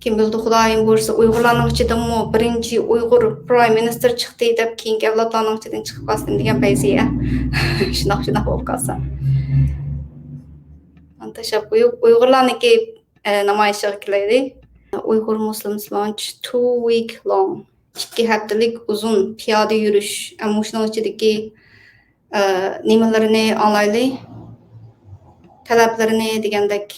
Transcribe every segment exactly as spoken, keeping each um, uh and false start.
كىم بىلىدۇ، خۇدايىم بۇيرۇسا، ئۇيغۇرلارنىڭ ئىچىدىنمۇ بىرىنچى ئۇيغۇر پرايم مىنىستېر چىقتى دەپ، كېيىنكى ئەۋلادلارنىڭ ئىچىدىن چىقىپ قالسۇن دېگەن پەيزىيە. شۇنداق، شۇنداق بولۇپ قالسا. ئاندىن تاشلاپ قويۇپ، ئۇيغۇرلارنىڭكى، ئە، نامايىشىغا كېلەيلى. Uyghur Muslims launch two week long. ئىككى ھەپتىلىك ئۇزۇن پىيادە يۈرۈش. ئە، مۇشۇنىڭ ئىچىدىكى، ئە، نېمىلىرىنى ئاڭلايلى. تەلەپلىرىنى دېگەندەك.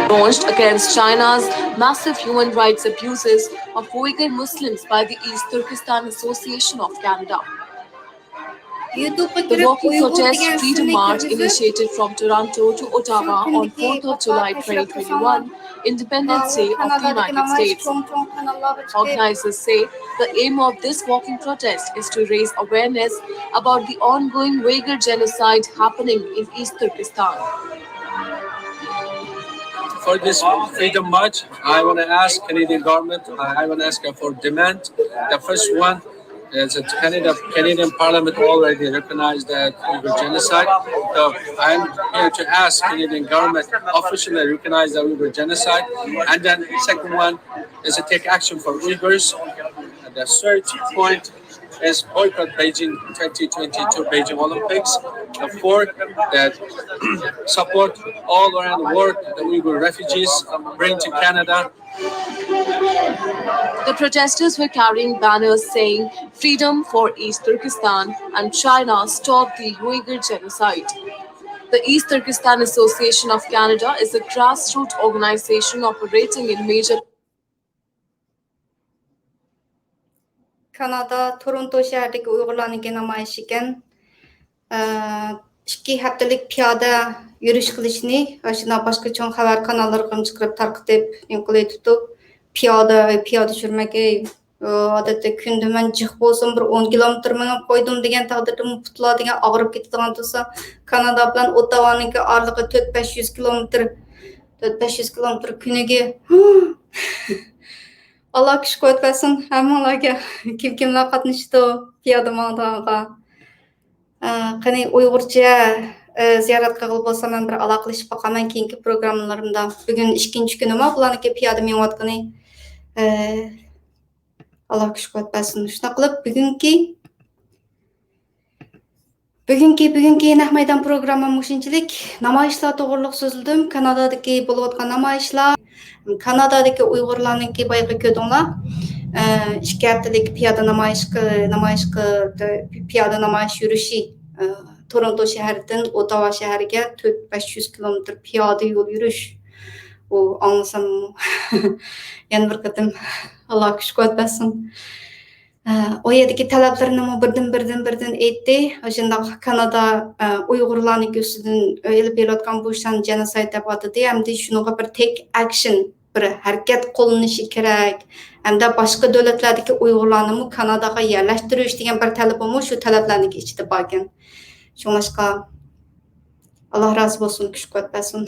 Launched against China's massive human rights abuses of Uyghur Muslims by the East Turkestan Association of Canada. The walking protest Freedom March, initiated from Toronto to Ottawa on fourth of July twenty twenty-one, Independence Day of the United States. Organizers say the aim of this walking protest is to raise awareness about the ongoing Uyghur genocide happening in East Turkestan. For this Freedom March, I want to ask Canadian government, I want to ask for demand. The first one is that Canada, Canadian Parliament already recognized that Uyghur genocide. So I'm here to ask Canadian government officially recognize the Uyghur genocide. And then second one is to take action for Uyghurs. And the third point is boycott Beijing twenty twenty-two Beijing Olympics. The fourth, that support all around the world the Uyghur refugees bring to Canada. The protesters were carrying banners saying, "Freedom for East Turkestan" and "China, stop the Uyghur genocide." The East Turkestan Association of Canada is a grassroots organization operating in major كانادا، تورونتو شەھىرىدىكى ئۇيغۇرلارنىڭكى نامايىشى ئىكەن. ئىككى ھەپتىلىك پىيادە يۈرۈش قىلىشنى ئاشۇنداق باشقا چوڭ خەۋەر قاناللىرىغىمۇ چىقىرىپ تارقىتىپ، نېمە قىلىۋېتىپتۇ. پىيادە، پىيادە يۈرمەك، ئەي، ئادەتتە كۈندە مەن جىق بولسىمۇ بىر ئون كىلومېتىر مېڭىپ قويدۇم دېگەن تەقدىردىمۇ پۇتلار دېگەن ئاغرىپ كېتىدىغان تۇرسا، كانادا بىلەن ئوتتاۋانىڭكى ئارىلىقى تۆت بەش يۈز كىلومېتىر، تۆت بەش يۈز كىلومېتىر كۈنىگە. ئاللا كۈچ قۇۋۋەت بەرسۇن ھەممىڭلارگە، كىم كىملەر قاتنىشىدۇ پىيادە ماڭىدىغانغا. ئە، قېنى ئۇيغۇرچە، ئە، زىيارەت قىلغىلى بولسا مەن بىر ئالاقىلىشىپ باقارمەن كېيىنكى پروگراممىلىرىمدا. بۈگۈن ئىككىنچى كۈنىما بۇلارنىڭكى پىيادە مېڭىۋاتقىنى. ئە، ئاللا كۈچ قۇۋۋەت بەرسۇن. شۇنداق قىلىپ بۈگۈنكى، بۈگۈنكى، بۈگۈنكى نەق مەيدان پروگرامما مۇشۇنچىلىك. نامايىشلار توغرۇلۇق سۆزلىدىم. كانادادىكى بولۇۋاتقان نامايىشلار. كانادادىكى ئۇيغۇرلارنىڭكى بايىقى كۆردۈڭلار. ئە، ئىككى ھەپتىلىك پىيادە نامايىشقا، نامايىشقا، پىيادە نامايىش يۈرۈشى، ئە، تورونتو شەھىرىدىن ئوتاۋا شەھىرىگە تۆت بەش يۈز كىلومېتىر پىيادە يول يۈرۈش. ئۇ ئاڭلىسام يەنە بىر قېتىم ئاللا كۈچ قۇۋۋەت بەرسۇن. ئە، ئۇ يەردىكى تەلەپلىرىنىمۇ بىردىن، بىردىن، بىردىن ئېيتتى. شۇنداق كانادا، ئە، ئۇيغۇرلارنىڭكى ئۈستىدىن ئېلىپ بېرىلىۋاتقان بۇ ئىشلارنى جېنوسايد دەپ ئاتىدى. ئەمدى شۇنىڭغا بىر تېك ئەكشن، بىر ھەرىكەت قوللىنىشى كېرەك. ھەمدە باشقا دۆلەتلەردىكى ئۇيغۇرلارنىمۇ كاناداغا يەرلەشتۈرۈش دېگەن بىر تەلىپىمۇ شۇ تەلەپلەرنىڭكى ئىچىدە باركەن. شۇڭلاشقا، ئاللا رازى بولسۇن، كۈچ قۇۋۋەت بەرسۇن.